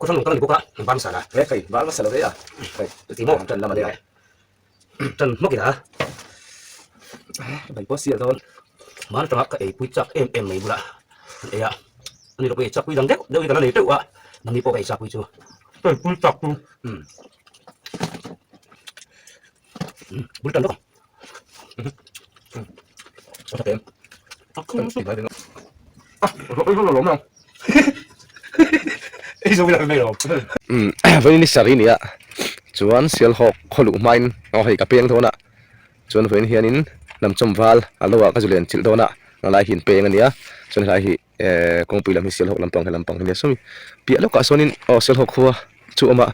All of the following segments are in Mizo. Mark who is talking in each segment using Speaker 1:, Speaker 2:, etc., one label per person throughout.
Speaker 1: Khaw hrang kal a ni bawk a, bar hmasa la.
Speaker 2: He hei, bar hmasa lo ve a. Hei,
Speaker 1: chuti maw?
Speaker 2: Tan lam a nia.
Speaker 1: Tan hmawk ila.
Speaker 2: Bai pawh sial dawn.
Speaker 1: Hman atanga ka eipui chak em em mai bulah kan ei a. Ani lawk ei chakpui dang deuh deuh hi ka la nei teuh a, nangni pawh ka ei chakpui chu.
Speaker 3: Ka eipui chak chu.
Speaker 1: Umm. Bul tan lawk ang. A tha tem.
Speaker 2: Vawiin ni sarih nia chuan Sialhawk khawluh hmain aw hei ka peng dawn a chuan vawiin hianin hnamchawm val a lo ah ka zu len chilh dawn a helai hi in peng a nia chuan helai hi ehh kawngpui lam hi Sialhawk lampang he lampang hi nia sawmi piah lawkah sawnin aw Sialhawk khua chu a awm a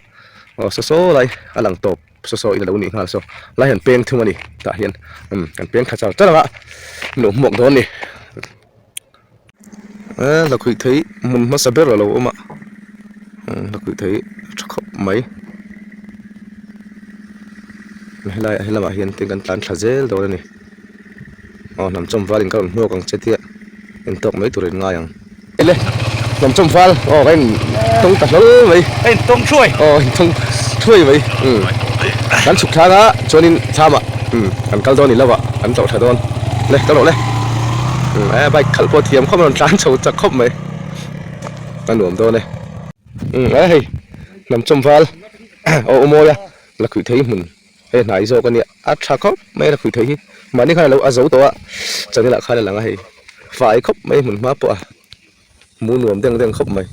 Speaker 2: aw saw saw lai a lang tawp saw saw in a lo nih nghal saw lai hian peng thung a ni tah hian umm kan peng thla char char ang a lo hmuak dawn a ni. Eee lakhuih thei hmun hmasa ber a lo awm a umm lakhuih thei tha khawp mai helai ah helamah hian tin kan tlan thla zel dawn a ni aw hnam chawm val in ka rawn hmuak ang che tia en tawk mai tur in ngai ang ele hnam chawm val aw ka in tawng ta hlawl mai
Speaker 1: ka in tawng thuai
Speaker 2: aw in tawng thuai mai umm kan chhuk thlang a chuanin thlamah umm kan kal dawn ni lo ah kan tlawh tha dawn le ka rawh le umm eh bike khalh pawh thiam khawp a rawn tlan chho chak khawp mai a nuam dawn e umm eh hei hnam chawm val aw u mawi a lakhuih thei hmun hei hnai zawk a nia a tha khawp mai a lakhuih thei hi mahni khan a lo a zo tawh a channel ah khan a lang a hei fai khawp mai hmun hma pawh a mu nuam deng deng khawp mai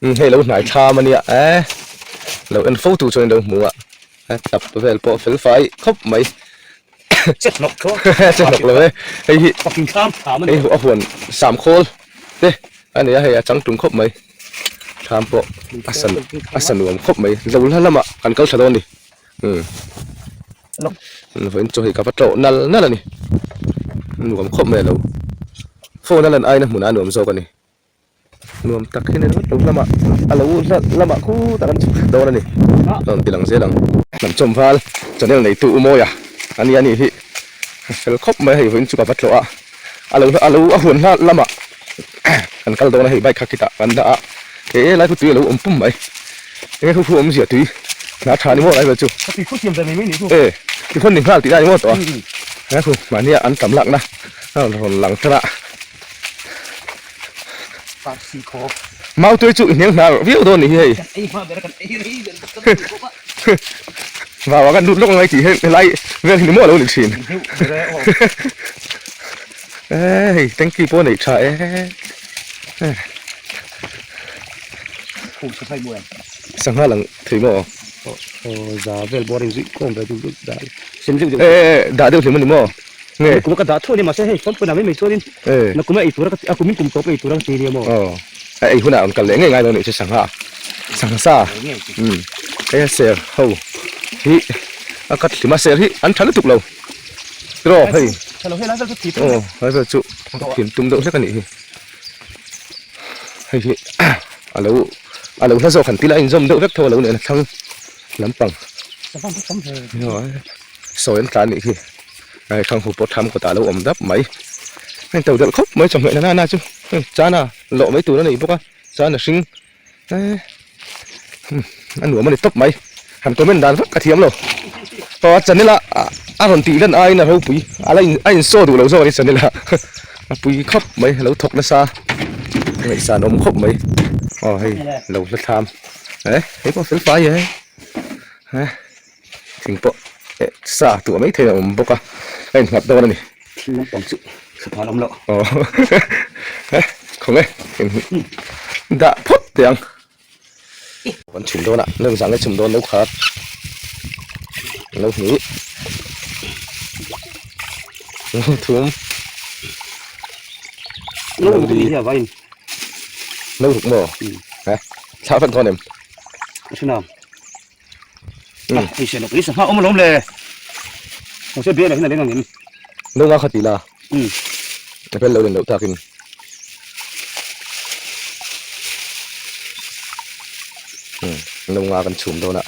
Speaker 2: umm hei lo hnai thlam a nia eh lo en fo tu chuan in lo hmu a tap vel pawh fel fai khawp mai.
Speaker 1: Che hnawk tho.
Speaker 2: Che hnawk lo e. Hei hi
Speaker 1: Fucking thlam thlam a ni.
Speaker 2: Hei a huan sam khawl te a ni a hei a changtlung khawp mai. Thlam pawh a sa a sa nuam khawp mai. Zo hla lamah kan kal tha dawn a ni. Umm. Vawiin chu hei ka va tlawh nal nal a ni. Nuam khawp mai a lo. Phone a lan aina hmunah a nuam zawk a ni. Nuam tak hi ni ringawt lo lamah a lo lamah khutah kan chhuk dawn a ni a rawn ti lang zel ang. Hnam chawm val channel neitu U Mawia a nia nih hi a fel khawp mai a hei vawiin chu ka va tlawh a a lo a lo a huan hla lamah kan kal dawn a hei bike kha khitah kan dah a he lai khu tui a lo awm pum mai enge khu khu awmzia tui hna tha ni maw lai vel chu e tikhawn ni nghal tih lai ni maw tawh a he khu mahnia an tam lakna a rawn lang tan a. Mautui chu i hniang hnar viau dawn nih hi hei. Vau ah kan lut lawk angai tih hi helai vel hi ni maw a lo ni thin. Ehh hei tanky pawh a neih tha e. Sangha lang thei maw? Ehh dah deuh hlim a ni maw?
Speaker 1: Nge kum ka dah thu ani mahse hei phone pawh mai mai chuanin na kum a ei tura a kumin kum tawp ei tura ka ti nia maw
Speaker 2: aw a ei hunah rawn kal leh ngei ngai lo nih chu sangha sangha sa umm hei a ser ho hi a cut hlim a ser hi an tha lutuk lo tiraw hei aw lai vel chu thim tum deuh hlek a nih hi hei hi a lo a lo hla zawk han ti la a inzawm deuh vek tho a lo nen a thlang lampang sawi an tlan nih hi. Hei thang hu pawh tham kawtah a lo awm dap mai. Hei to delh khawp mai chawhmeh nana na chu hei chana lawh mai tur a nei bawk a chana hring eh a nuam a ni tawp mai. Han comment dan vak ka thiam lo. Aw a channel a a rawn tih lan aiin a ropui a la in a insaw duh lo zawk a ni channel a a pui khawp mai a lo thawk nasa ngaihsan awm khawp mai. Aw hei lo hla thlam eh hei pawh fel fai e eh. Thing pawh eh sa tuah mai thei a awm bawk a, a innghat dawn a ni.
Speaker 1: Thing lampang chu thla awm loh.
Speaker 2: Aw eh khaw nge dah phawt teh ang. Kan chhum dawn a, leng zang nge chhum dawn lo khat lo hnih lo thum
Speaker 1: lo li
Speaker 2: lo ruk maw eh thla vek dawn em?
Speaker 1: Thina. Hei se lawk isa awm alawm le. Mo se bela hin a leng angem.
Speaker 2: No nga kha ti la. A fel lo len loh takin. No nga kan chhum dawn a.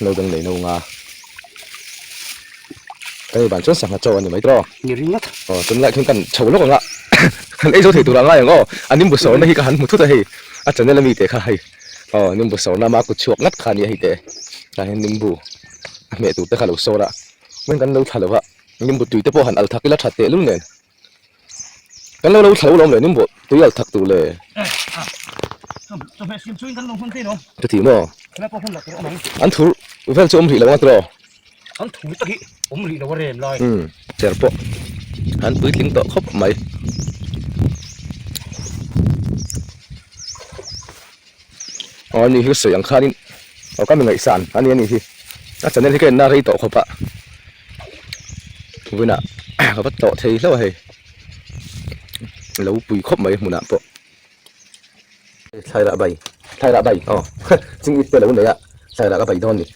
Speaker 2: No dang nei no nga. Kan ei ban chuan sangha chaw a ni mai tawh.
Speaker 1: Ni ringat.
Speaker 2: Aw tunlai khan kan chho lawk ang a. Kan ei zo thei tur a ngai ang aw. A nimbu sawrna hi ka han hmu thut a hei. A channel ami te kha hei. Aw nimbu sawr na ama kut chhuak ngat kha ania hei te tah hian nimbu a hmeh tur te kha lo sawr a hming kan lo thla lo a nimbu tui te pawh han al thak ila that tehlul nen kan lo lo thla lo lawm le nimbu tui al thak tur le chuti maw an thur vel chu awm rih lo ang a tiraw
Speaker 1: an thur tak hi awm rih lo a rem lai
Speaker 2: umm chair pawh an puitling tawh khawp mai. Aw ani hi sawi ang khanin aw ka mi ngaihsan a ni a ni hi a channel hi ka enna rei tawh khawp a vawiinah ka va tlawh thei hlauh a hei lo pui khawp mai hmunah pawh thlai rah bai thlai rah bai aw ching it te lo nei a thlai rah ka bai dawn a ni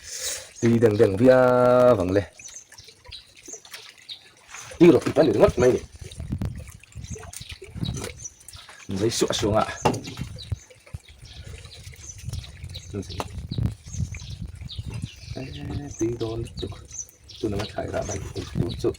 Speaker 2: tui deng deng viau ang le tui rawh tih a ni ringawt mai a ni. Zai suah suah a tui dawn lutuk tuna nga thlai rah mai ei tur chu.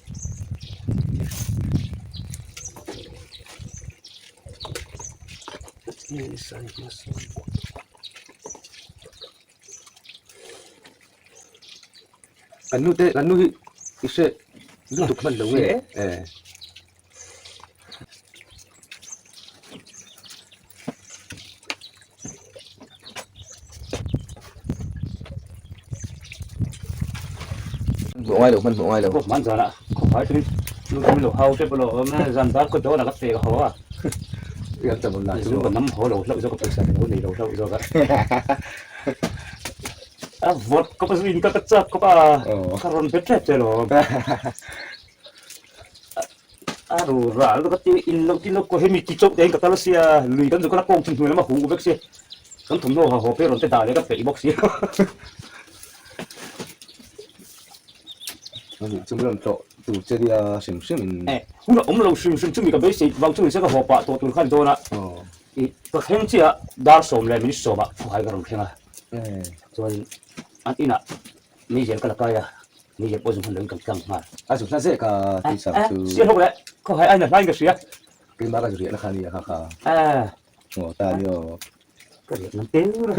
Speaker 2: Kan nu te kan nu hi i hre lutuk hman lo nge e. Hmuh ngai lo hman hmuh ngai lo.
Speaker 1: Hman zan ah khawhai chuan nu chu min lo hau tep alawm a zan dar kawt dawn ah ka pe ka haw a.
Speaker 2: Iang ta bawlh lah chu.
Speaker 1: Zu ka nam haw lo hlauh zawk a pawisa ka lo nei lo hlauh zawk a. A vawt kawp a zu in ka ka chak kawp a ka rawn bet tep che alawm. A ru ral ka ti in lo tin lo ko hemi ti chauh te hian ka kal sia lui kan zu kal a kawng thim hnuai lama hu vek sia kan thawmhnaw ha haw phei rawn te dah leh ka peih bawk sia.
Speaker 2: Ani chu rawn tlawh tur che nia hrim hrim in.
Speaker 1: Eh hun a awm lo hrim hrim chumi ka beisei vang chu nise ka haw pah tawh tur khan dawn a i ka thleng chiah a dar sawm leh minute sawmah khuhai ka rawn thleng a chuan an inah meizial ka la kai a. Ni hian pawh zu hman loin kan tlang nghal.
Speaker 2: A zu hla zek a tui sang chu.
Speaker 1: Sial hawk leh khawhai aina hlain ka hria.
Speaker 2: Keimah ka zu riahna kha nia kha kha. Ngaw ta ni aw.
Speaker 1: Ka riah nan teu la.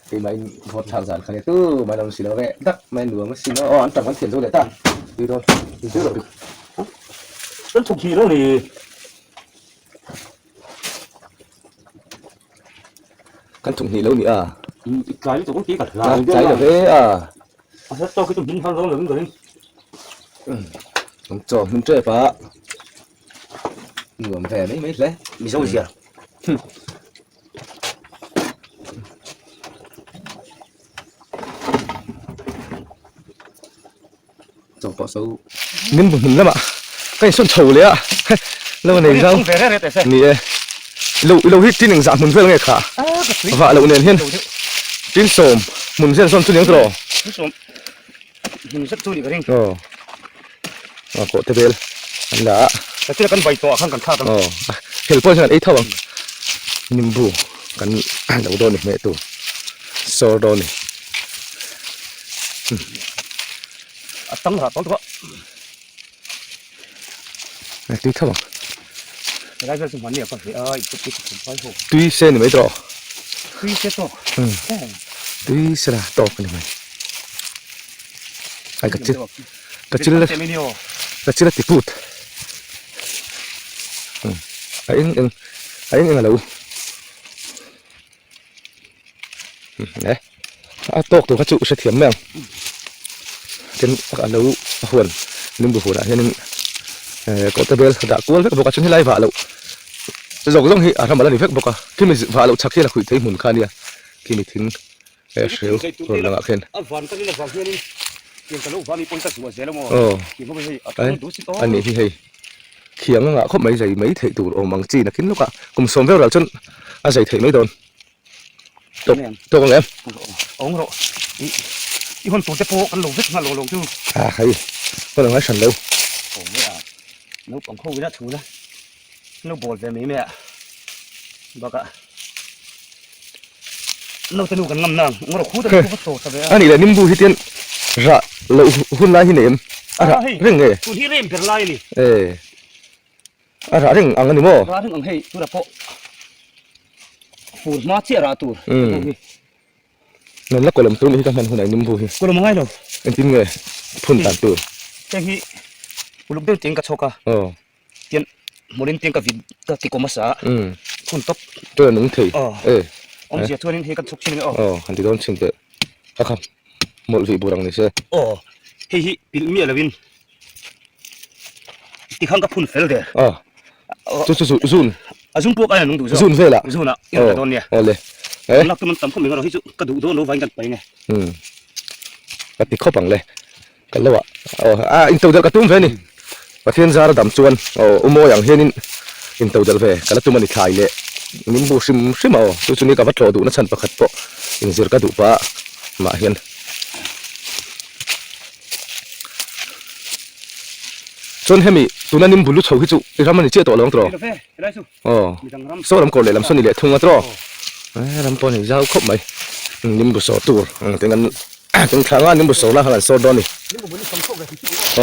Speaker 2: Keimah in vote thlak zan kha nia tu mai lo si lo reh dak mai nuam a sin aw an tam kan thiam zo leh ta. Tui dawn.
Speaker 1: Tui rawh. Kan thuk hnih lo ni.
Speaker 2: Kan thuk hnih lo ni a.
Speaker 1: Tlai lutuk ang tih ka hlau
Speaker 2: deuh a. Tlai lo ve a.
Speaker 1: A hlat tawk hi chu hmin hman zawng lovin ka ring.
Speaker 2: An chaw hmin tep a. Nuam ve mai mai hle.
Speaker 1: Mizo zia.
Speaker 2: Chaw pawh so. Min bu hmun lamah ka insawn chho leh a lo nei zau ni e lo lo hi tin engzah hmun vel nge kha vah loh nen hian tin sawm hmun vel sawn chu niang tawh aw a kawh te vel an la a
Speaker 1: kan vai tawh ah khan kan thlak ang
Speaker 2: aw hel pawh hian an ei tho ang nimbu kan lo dawn ni hmeh tur sawr dawn ni.
Speaker 1: A tang rah tawlh tawh a.
Speaker 2: A tui tho ang.
Speaker 1: Helai vel chu hmanni a ka ve a, i tui thum phai ho.
Speaker 2: Tui se ni mai tawh.
Speaker 1: Tui se tawk.
Speaker 2: Tui se la tawk ni mai. Ai ka chil ka chil ka chil a ti put. A eng eng a eng eng a lo. Eh a tawk tur kha chu hrethiam mai ang tin a lo a huan nimbu huanah hianin eh kawhte bel dah kual vek bawk a chuan helai vah loh zawng zawng hi a ram ala ni vek bawk a khimi vah loh chhak hian a khuih thei hmun kha ania khimi thing eh hreu rawn langah khian aw a nih hi hei khiang anga khawp mai zai mai theih tur awm ang chi nakin lawkah kum sawm vel ral chuan a zai theih mai dawn. Tawk tawk ang em?
Speaker 1: Awng rawh. I i hawn tur te pawh kan lo vek nghal lo lo chu.
Speaker 2: A hei hawn ang a hran lo.
Speaker 1: Awm e a. Naupang ho ila chhun a. No bawl ve mai mai a. Bakah naute nu kan ngam nang. Awng rawh khu te khu va chaw ta ve a.
Speaker 2: Ani le nimbu hi tian rah loh hun lai hi nei em? A rah reng nge?
Speaker 1: Tun hi rem ber lai a ni.
Speaker 2: E. A rah reng ang a ni maw?
Speaker 1: Rah reng ang hei tunah pawh fur hma chiah rah tur te pawh hi.
Speaker 2: Nan la kawlawm tur nih hi ka hman hunah nimbu hi.
Speaker 1: Kawlawm a ngai lo.
Speaker 2: Engtin nge phun dan tur?
Speaker 1: Heng hi uluk deuh teng ka chhawk a.
Speaker 2: Aw.
Speaker 1: Tian hmawlin teng ka vit ka ti kawm hmasa a. Phun tawp.
Speaker 2: Chuan a nung thei.
Speaker 1: Aw.
Speaker 2: E.
Speaker 1: Awmzia chuanin hei kan chhawk thin ang e aw.
Speaker 2: Aw han ti dawn chhin teh. Ka kha hmawlh vih bur ang ni se.
Speaker 1: Aw. Hei hi pilh miah lovin tikhan ka phun fel der.
Speaker 2: Aw. Chu chu zu zun.
Speaker 1: A zun pawh ka nung duh zawk.
Speaker 2: Zun velah.
Speaker 1: Zunah i rawn la dawn nia.
Speaker 2: Aw le.
Speaker 1: Eh. Lak tum an tam khawp mai erawh hi chu ka duh dawn lo vangin kan paih nge.
Speaker 2: Umm. Ka ti khawp ang le. Ka lo ah. Aw a into delh ka tum ve ni. Pathian zar a dam chuan aw u mawi ang hianin into delh ve ka la tum a ni thlai leh min bu hrim hrim a aw. Chu chu ni ka va tlawh duhna chhan pakhat pawh inzir ka duh pah mah hian. Chuan hemi tuna nimbu lu chho hi chu i ram a ni chiah tawh lo ang tawh? Aw, saw lam kawr lehlam saw ni leh thung a tawh. Ram pawh a ni zau khawp mai. Nimbu sawr tur ang ten kan tung thla anga nimbu sawr la khan an sawr dawn a ni.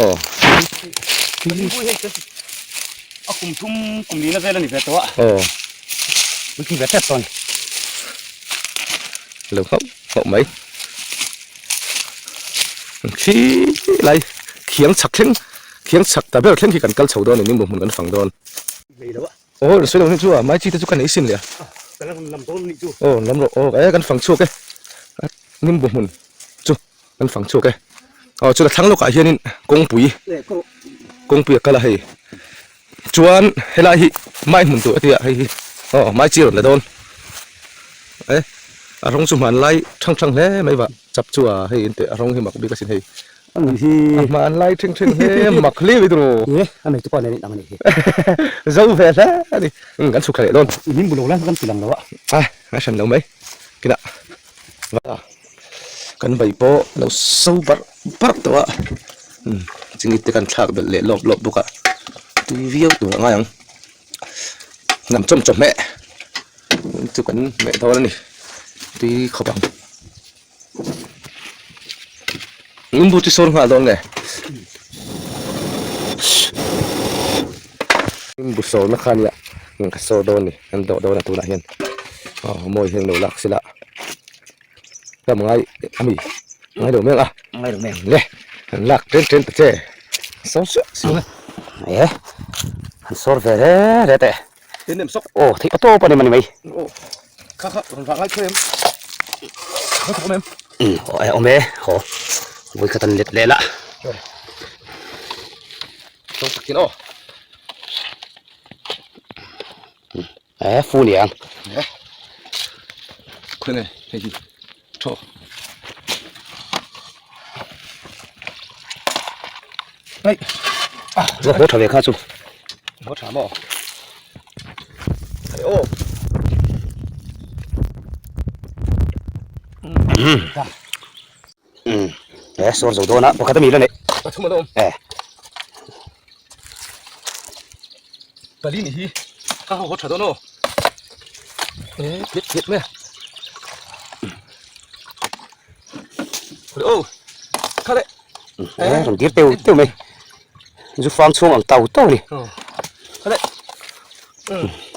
Speaker 2: Aw.
Speaker 1: A kum thum kum lina vel a ni ve tawh a.
Speaker 2: Aw.
Speaker 1: Puitling ve tep tawh a ni.
Speaker 2: Lo nghauh nghauh mai. Khi lai khiang chhak thleng khiang chhak ta ber thleng khi kan kal chho dawn a ni nimbu hmun kan fang dawn. Aw sawi lo ni chu a mai chi te chu ka nei sin leh a. Aw lam rawh aw e kan fang chhuak e nimbu hmun chu kan fang chhuak e aw chu la thlang lawkah hianin kawngpui kawngpui a kal a hei chuan helai hi mai hmun tur a ti a hei hi aw mai chi a rawn la dawn e a rawng chu hmanlai thang thang hle mai vah. Chap chu a hei in teh a rawng hi mak bik asin hei.
Speaker 1: A ni hi.
Speaker 2: A hman lai theng theng hle mak hle mai tiraw.
Speaker 1: Nge a nei tupa nen in ang a ni hi.
Speaker 2: Zo ve hle a ni. Umm kan chhuk thla leh dawn.
Speaker 1: Min bu lo lai kan ti lang lo a.
Speaker 2: A a hran lo mai. Kinah va kan vai pawh lo so barh barh tawh a. Umm chingit te kan thlak belh leh lawp lawp bawk a. Tui viau tur a ngai ang. Hnam chawm chawhmeh chu kan hmeh dawn a ni. Tui khawp ang. Nimbu chu sawn nghal dawn nge? Nimbu sawrna kha nia ka sawr dawn ni an dawh dawn a tunah hian aw mawi hian lo lak sila ka ngai ami ngai lo mek a
Speaker 1: ngai lo mek
Speaker 2: le an lak ṭen ṭen ta che sawr suah suah
Speaker 1: e an sawr ve re re teh
Speaker 2: Tin em sawk.
Speaker 1: Aw theih tawp a ni mani mai.
Speaker 2: Aw kha kha rawn vah ngai kher em. Kha kha awm em.
Speaker 1: Um aw e awm e haw vawi khat an let leh la.
Speaker 2: Chaw tak tin aw.
Speaker 1: E fu ni ang.
Speaker 2: E. Khawi nge hei hi thaw. Hei.
Speaker 1: Ah, va haw tha ve kha chu.
Speaker 2: Haw tha maw? Hei aw.
Speaker 1: Um. Um. E sawr zo dawn a, pakhat ami la nei.
Speaker 2: Pathum alawm.
Speaker 1: E.
Speaker 2: Pali ni hi. Ka haw tha dawn aw. E, tliat tliat mai a. Aw. Kha le.
Speaker 1: E, rawn dir teu teu mai. Zu fang chhung ang tau tau ni.
Speaker 2: Kha le.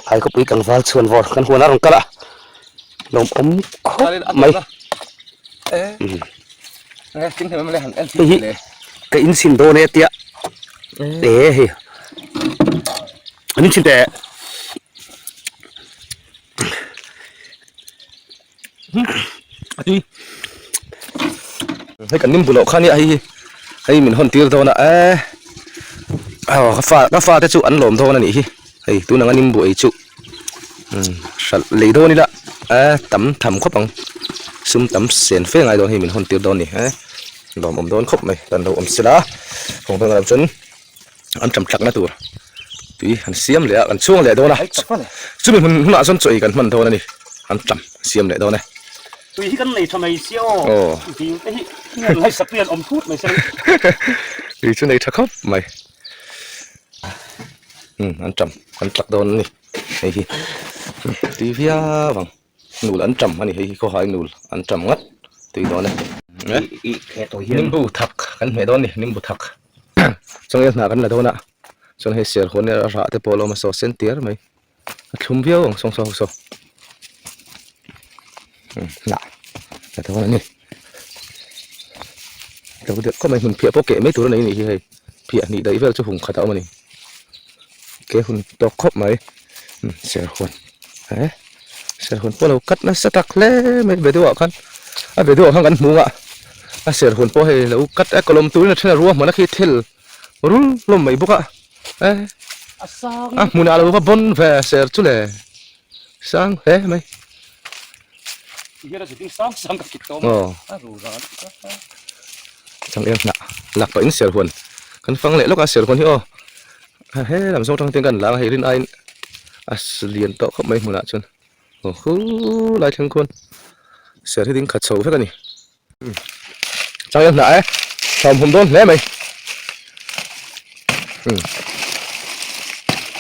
Speaker 1: Hai khawpui tlangval chhuan vawr kan huan a rawn kal a. Lawmawm khawp mai. Hei hi ka inchhin dawn e tia e hei an inchhin teh
Speaker 2: hei kan nimbu loh kha nia hei hi hei min hawn tir dawn a e aw ka fa ka fa te chu an lawm dawn a nih hi hei tun anga nimbu ei chu umm hralh lei dawn ila e tam tham khawp ang sum tam sen fe ngai dawn hei min hawn tir dawn a ni e lawmawm dawn khawp mai tan lo awm sela hawng dawn alo chuan an tam thlakna tur tui an siam leh a kan chhuang leh dawn a chumi hmun hunah chuan chaw ei kan hman dawn a ni an tam siam leh dawn e.
Speaker 1: Tui hi kan nei tha mai sia aw dil te hi ngaihsak hi an awm thut mai sia
Speaker 2: tui chu nei tha khawp mai. Umm an tam kan tlak dawn a ni hei hi tui viau ang nul an tam a ni hei hi khawhai nul an tam ngat tui dawn e nimbu thak kan hmeh dawn a ni nimbu thak chawngel hnah kan la dawn a chuan hei serhawn a rah te pawh a lo awm a saw sen tiar mai a thlum viau ang sawng saw ho saw hnah. la dawn a ni. Lo deuh khawp mai hmun phiah pawh keh mai tur a nei a nih hi hei phiah hnih daih vel chu hung khat a awm a ni. Ke hun tawk khawp mai serhun eh serhun pawh lo cut nasa tak hle mai ve deuhah khan a ve deuhah khan kan hmu a a serhun pawh hei lo cut a kawlawm turin a then a ruahman a khi thil rul hlawm mai bawk a eh a hmunah lo va bawn ve ser chu le sang hle mai. Changel hnah lak pah in serhuan kan fang leh lawk a serhuan hi aw he lam zawng tang ten kan lang a hei rin aiin a lian tawh khawp mai hmunah chuan aw hu lai thleng khuan ser hi ding khat chho vek a ni changel hnah e thawmhawm dawn hle mai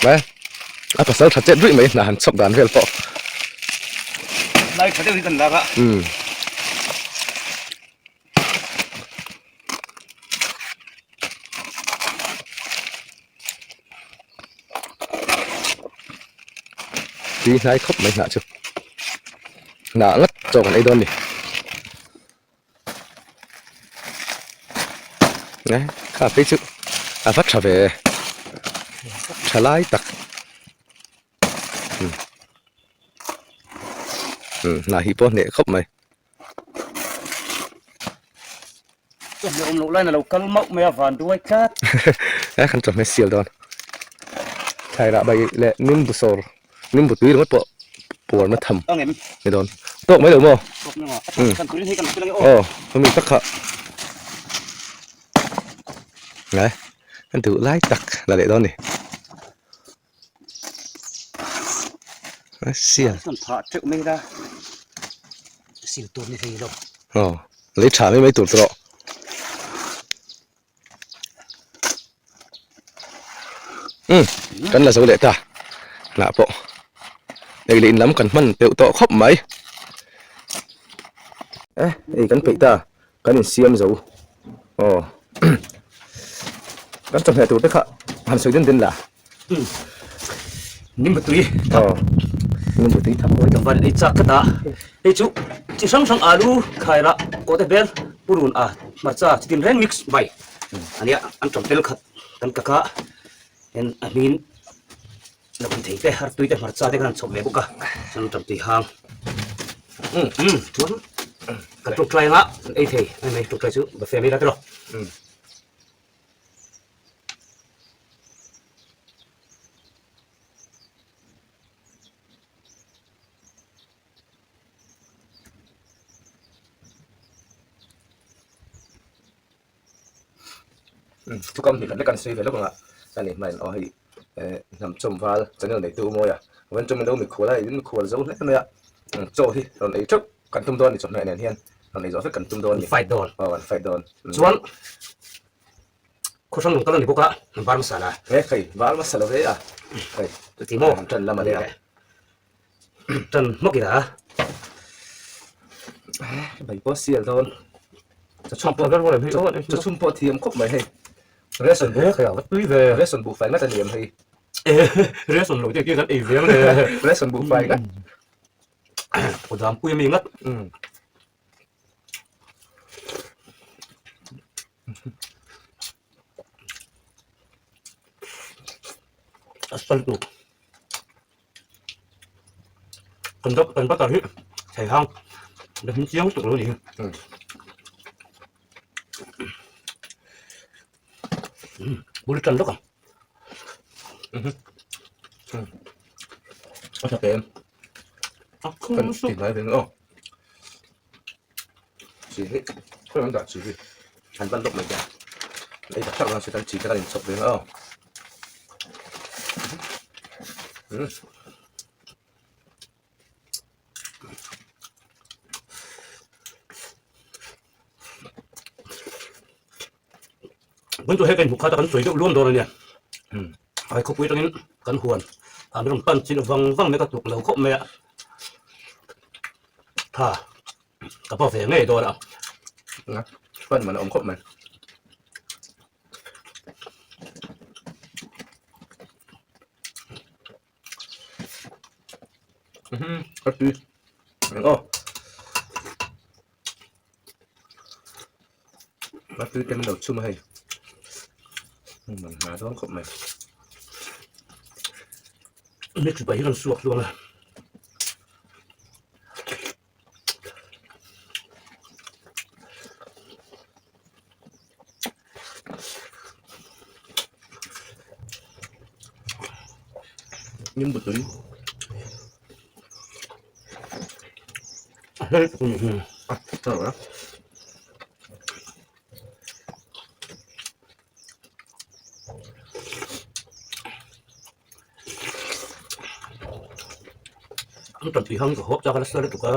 Speaker 2: mai a pasal tha chet ruih mai hnah han chhawk dan vel pawh
Speaker 1: lai tha deuh hi kan lak a
Speaker 2: Tui hnai khawp mai hnah chu hnah ngat chaw kan ei dawn ni nge kha phei chu a va tha ve tha lai tak hnah hi pawh hneh khawp mai.
Speaker 1: Chawhmeh awm loh laiin a lo kal mauh mai a van duai tlat.
Speaker 2: He kan chawhmeh sial dawn. Thlairah bai leh nimbu sawr nimbu tui ringawt pawh puarna tham ni dawn. Tawk mai lo maw?
Speaker 1: Tawk mai maw? A tha kan turin hei kan lo ang e aw.
Speaker 2: Aw hemi tak kha. Ngai kan duh lai tak la leh dawn ni. Sial.
Speaker 1: Kan phah teuh mai la. Sil tur ni thei lo.
Speaker 2: Aw, lei tha mai mai tur tawh. Um, kan la zo leh ta. Hnah pawh. Ei leh in lam kan hman teuh tawh khawp mai. Eh, ei kan peih ta. Kan insiam zo. Aw. Kan chawhmeh tur te kha han sawi den den la.
Speaker 1: Nimbu tui
Speaker 2: thap. Aw. Nimbu tui thap.
Speaker 1: Awi tlangval ei chak tlat a. Hei chu chi hrang hrang alu khaira kawte bel purun a hmarcha chitin reng mix bai ania an tawm tel khat kan kak a hian a hmingin lo kan thei te har tui te hmarcha te khan an chhawp ve bawk a chuan tawm tui hang um chuan kan tawngtai anga kan ei thei a ni mai tawngtai chu va fe mai la tiraw.
Speaker 2: Thukam hnih khat lek an sawi ve lawk ang a, a ni hmain aw hei hnam chawm val channel neitu mawi a, vawiin chawm in lo mikhual a, in mikhual zo hle mai a, chaw hi rawn ei teuh kan tum dawn a ni chawhmeh nen hian rawn ei zawh vek kan tum dawn a ni.
Speaker 1: Fight dawn.
Speaker 2: Aw an fight dawn.
Speaker 1: Chuan Khaw hrang lung kal a ni bawk a, var hmasa la.
Speaker 2: He hei var hmasa lo ve a, hei
Speaker 1: chuti maw
Speaker 2: tan lam a nia.
Speaker 1: Tan hmawk ila.
Speaker 2: Bai pawh sial dawn.
Speaker 1: Chachhum pawh
Speaker 2: chachhum pawh thiam khawp mai hei. Ration
Speaker 1: bu hei a va tui ve.
Speaker 2: Ration buh fai ngat a niam hei.
Speaker 1: Ration lo te khi kan ei ve ang le.
Speaker 2: Ration buh fai ngat.
Speaker 1: Aw dam pui a mi ngat. A sal tu kan dap kan butter hi thei hang la hmin chiang tuk lo ni bul tan lawk ang
Speaker 2: a tha kem kan ti ngai ve aw Chi hi khawi an dah chi hi an ban lawk mai te ei tak tak se kan chi te kan inchhawp ve ang aw
Speaker 1: Kan chu hei kan hmu khat a kan sawi deuh luam dawn a nia ai khawpui atangin kan huan a min rawn pan chin vang vang mai ka tuk lo khawp mai a tha ka pa ve ngei dawn a
Speaker 2: pan man a awm khawp mai. A tui eng aw. A tui te min lo chhum a hei. Man hna dawn khawp mai.
Speaker 1: Mix bai hi kan suak hluang a.
Speaker 2: Nimbu tui.
Speaker 1: An tan tui hang ka hawp chak a nasa lutuk a.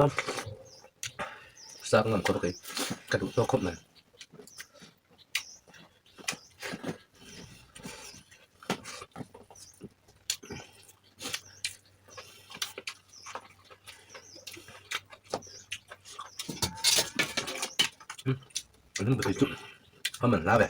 Speaker 2: Sa ka ngam khawp a kei ka duh tawk khawp mai. Nimbu tui chu a man hla ve.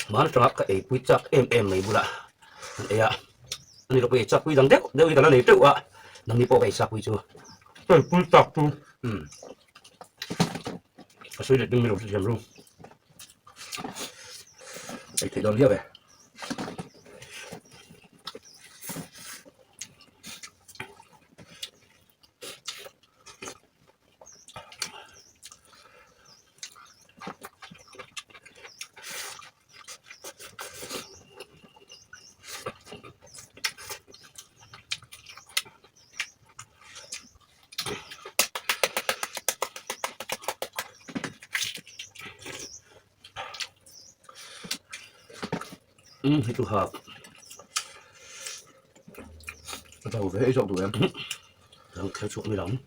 Speaker 1: Hman atanga ka eipui chak em em mai bulah an ei a, ani lawk ei chak pui dang deuh deuh hi ka la nei teuh a, nangni pawh ka ei chak pui chu ka eipui chak chu umm ka sawi leh ding mai lo hrethiam ru.
Speaker 2: Ei theih dawn viau e.
Speaker 1: Umm hei chu hak.
Speaker 2: A tho ve ei zawk duh em?
Speaker 1: Dang kher chhuak mai lo ang.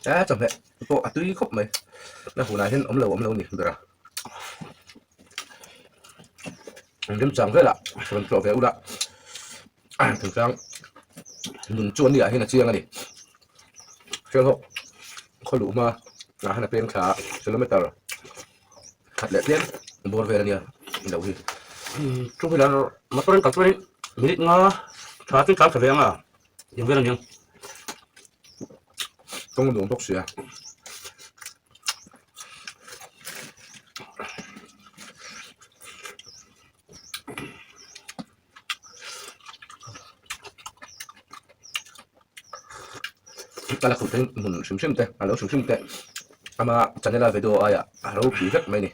Speaker 2: A chawhmeh pawh a tui khawp mai. Na hunah hian awm lo awm lo ni ber a. Remchang velah rawn tlawh ve ula thingtlang nun chu an ni ah hian a chiang a ni. Hrialhawk khaw luh hma ah hian a peng thla a kilometer khat leh tlem bawr vel a nia lo hi.
Speaker 1: Chu helai motor in kal chuan in minute nga tha chu tlan tha ve ang a eng vel a niang.
Speaker 2: Tawng nuam bawk sia. Ka la khuh hmun hrim hrim te a lo hrim hrim te ama channel a video aia a ropui vek mai a ni.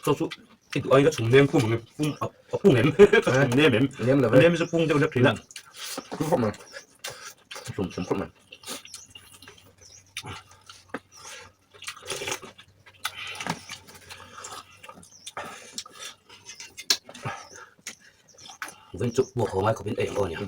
Speaker 1: Chaw chu i duh aiin ka chhum nem khum ang em pum a pung em ka chhum nem em
Speaker 2: Nem lo ve.
Speaker 1: Nem chu pung deuh hlek thin a.
Speaker 2: Pung khawp mai. Chhum chhum khawp mai.
Speaker 1: Vin chu buak ho ngai khawpin ei ang aw nia.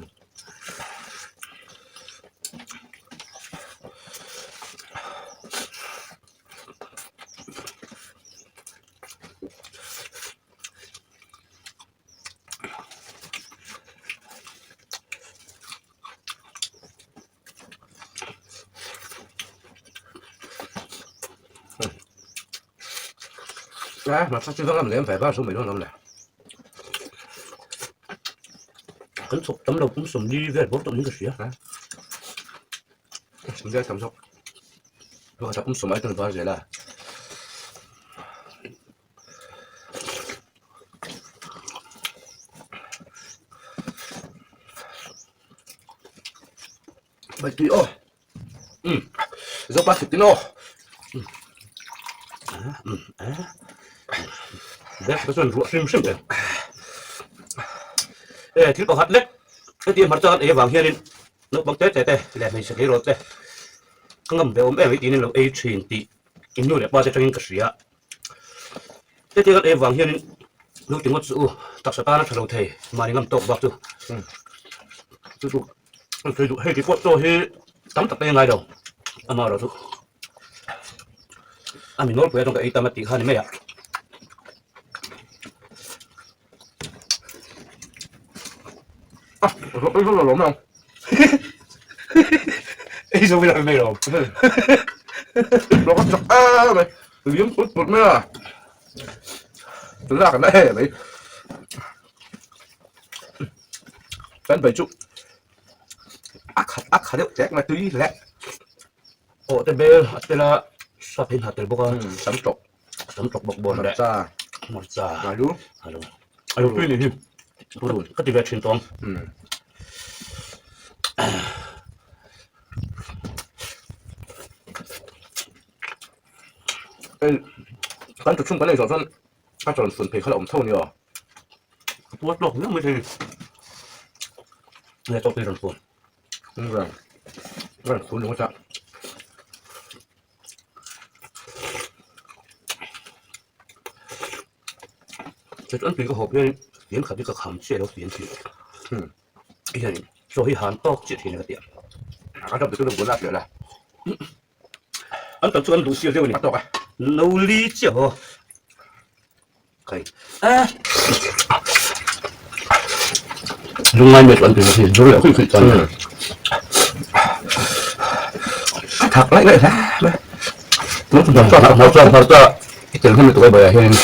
Speaker 2: A hmarcha chu vang lam lem ve var chu mai dawn lo le.
Speaker 1: Kan chhawp tam lo pum sawmli vel bawr tawh niin ka hria.
Speaker 2: Sawmli ai tam zawk. Pakhat ah pum sawm ai chuan var zel a. Bai tui aw. Um. Zopa thlit tin aw.
Speaker 1: Bek te chuan ruah hrim hrim em. E thil pakhat lek heti hmarcha kan ei avang hianin naupang te te te leh hmeichhe tleirawl te ka ngam ve awm em hei tiin an lo ei thin tih in nu leh pa te atangin ka hria. Heti kan ei avang hianin nu ti ngawt chu u taksa tana tha lo thei mahni ngam tawk bak chu chu chu an sawi duh hei ti pawh chaw hi tam tak te ngai lo amaherawh chu a mi nawlpui atang ka ei tam a tih kha ni mai a.
Speaker 2: A, ei zo lo mai ang.
Speaker 1: Ei zo ila mai lo.
Speaker 2: Lo ka chak em mai. Liam put put mai a. Lak na e mai. Kan bai chu. A khat a khat deuh tek mai tui hle.
Speaker 1: Aw te bel a tel a sap hi a tel bawk a.
Speaker 2: Sam tawk.
Speaker 1: Sam tawk bawk bawn leh.
Speaker 2: Hmarcha.
Speaker 1: Hmarcha.
Speaker 2: Alu.
Speaker 1: Alu. Alu tui ni hi. Purun ka ti ve thin tawng.
Speaker 2: Hei kan thu chhung kan ei zawh chuan a chawn fun phei kha la awm tho nia.
Speaker 1: Ka puar tawk viau mai thei ni. Nge tawk hi rawn fun.
Speaker 2: Rawn rawn fun ringawt a.
Speaker 1: Chu chuan tui ka hawp hian fian khat hi ka kham chiah lo fian tih hian chaw hi han tawk chiah thin a ka ti a.
Speaker 2: A dap chu bul a piah la.
Speaker 1: An tam chu an duh sial deuh a ni.
Speaker 2: A tawk a.
Speaker 1: No li chiah haw. Kai. A. Lungngai mai chu an tui hi zur leh khuih khuih chuan.
Speaker 2: A thak laih laih hle mai.
Speaker 1: Hmarcha hmarcha i tel hnem lutuk ai bawih ah hianin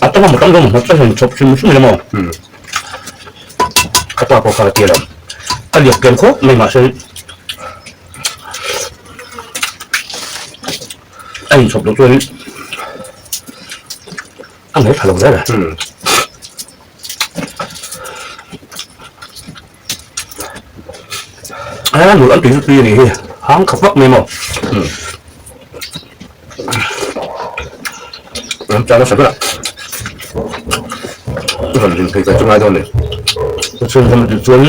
Speaker 1: a tawng a mutang dawn hmarcha hian chhawp hrim hrim ila maw ka pa pawh kha a ti alawm a liak tlem khawp mai mahse a inchhawp loh chuan a ngaih tha lo zel a. A nul an tui chu tui a nih hi hang kha vak mai maw.
Speaker 2: Ram chang nasa ber a rawn rin phei ka chu ngai dawn ni.
Speaker 1: Chhung lam tih chuan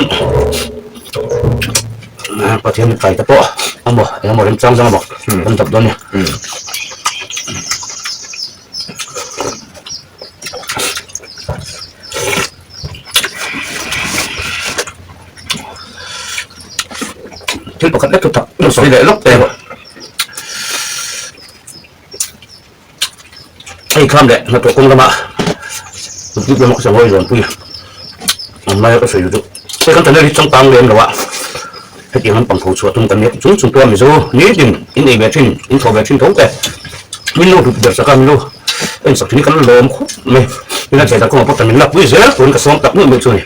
Speaker 1: Pathian kai te pawh emaw engemaw remchang zawng emaw kan dap dawn a ni. Thil pakhat lek chu tak sawi leh lawk teh erawh hei kham leh hnathawh kawng lama zuk lama ka sangawi zawnpui an laia ka sawi duh hei kan channel hi changkang lem lo a hetiang lampang tho chhuah tum kan nia chung chung pawh mizo nitin in ei ve thin in tho ve thin tho te min lo hlut ber sak a min lo en sak thin hi kan lawm khawp mai tin a chhehdan kawngah pawh tan min lakpui zel turin ka sawm tak meuh meuh chu a ni.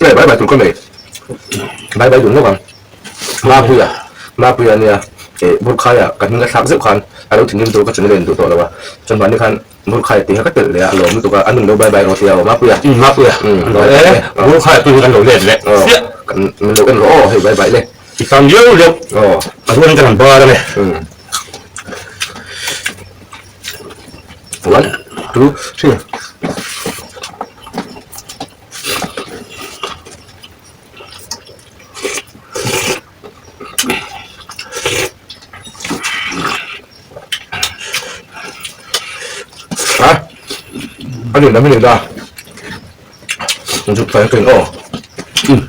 Speaker 2: Nge bai bai tur ka nei bai bai dun lawk ang Mapuia Mapuia nia eh Burkhaia ka hming a thlak zeuh khan a lo thinrim tur ka channel a induh tawh lo a chuan mahni khan Burkhaia tih kha ka telh leh a lawm lutuk a a nun lo bai bai rawh tia aw Mapuia
Speaker 1: Mapuia eh Burkhaia tui hi kan lo let leh chiah
Speaker 2: kan min lo en rawh aw hei bai bai le
Speaker 1: i tam liau liau
Speaker 2: aw
Speaker 1: a rualin kan han bar a ni.
Speaker 2: One two three. Ha? Ani lam ni da. Zuk phai ken aw.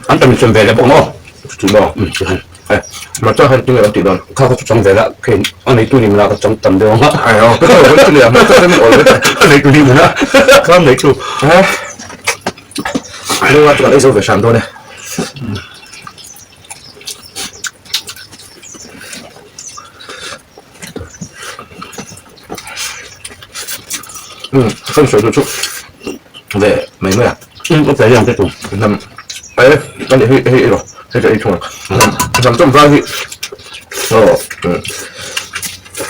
Speaker 1: An tam chum ve le bawk maw?
Speaker 2: Chu maw? Hei, hmarcha khan tinge an tih dawn?
Speaker 1: Kha ka chu chang ve la, kei a neitu ni mla ka chang tam deuh ang a.
Speaker 2: Ai aw, ka chang ve nia, hmarcha khan min awl vek a.
Speaker 1: A neitu ni mla, kha neitu.
Speaker 2: Ha? Lunga chu kan ei zo ve hram dawn e. Um, kan sawi chu chu ve mai mai a.
Speaker 1: Um, a pe liang te tu.
Speaker 2: Hnam e, ani hei hei ilo, hei ka ei thung a. Hnam hnam chawm vai hi aw um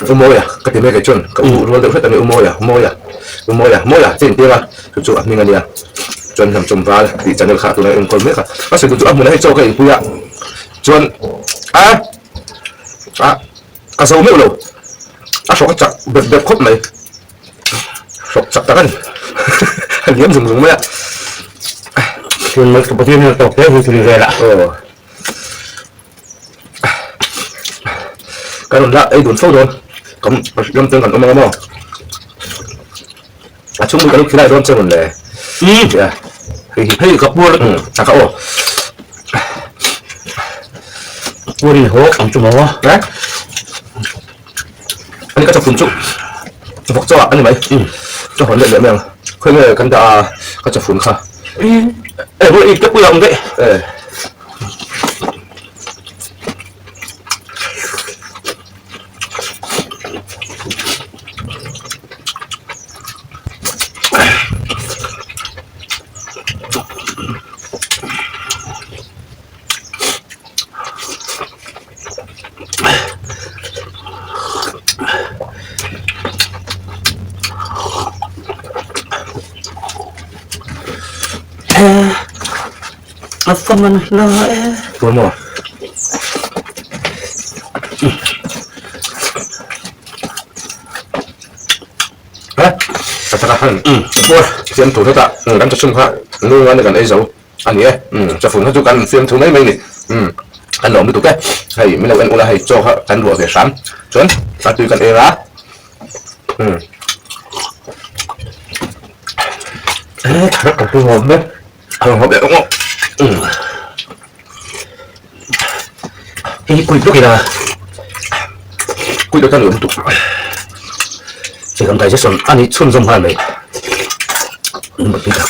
Speaker 2: u Mawia ka ti mai kei chuan ka u rual deuh hret a ni u Mawia Mawia u Mawia Mawia che intir a chu chu a hming a nia. Chuan hnam chawm val tih channel kha tuna enkawl mek a. A sawi tu chu a hmunah hei chaw ka inpui a chuan a a Ka zo meuh lo, a hrawk a chak bep bep khawp mai, hrawk chak tak a ni, a liam zung zung mai a.
Speaker 1: Thil mai Pathian hian a tawk hle zui vel a.
Speaker 2: Aw. Kan rawn la ei dun fo dawn, kan ram chuan kan awm ang a maw? A chhungmui ka lo khilai dawn che rawn le.
Speaker 1: Umm.
Speaker 2: Hei hi.
Speaker 1: Hei ka puar.
Speaker 2: Umm a ka aw.
Speaker 1: Puar in haw ang chu maw a.
Speaker 2: Eh? Ani ka chawpun chu vawk chaw ah ani mai.
Speaker 1: Umm.
Speaker 2: Ka hawn leh leh mai ang. Khawi nge kan dah a ka chafun kha.
Speaker 1: E bawih i ka pui ang daih.
Speaker 2: E.
Speaker 1: A fan an hla e.
Speaker 2: Tuan maw? Ha? Ka taka han. Siam thu heta kan chachhum kha nunga ni kan ei zo. A ni e, umm chafun kha chu kan fiamthu mai mai ni, umm kan lawm lutuk e, hei min lo en ula hei chaw kha kan ruah ve hram chuan a tui kan eng a, umm
Speaker 1: e thar ka tui ngawt mai,
Speaker 2: a rawn ngawt leh ngawt umm
Speaker 1: hei hi kuit bawk ila
Speaker 2: kuit atan lawm lutuk
Speaker 1: chei kan digestion a ni chhunzawm nghal mai, umm a tui tak.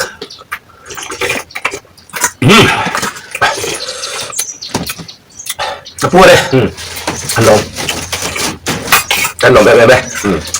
Speaker 1: A puar e.
Speaker 2: An lawm. Kan lawm em em e.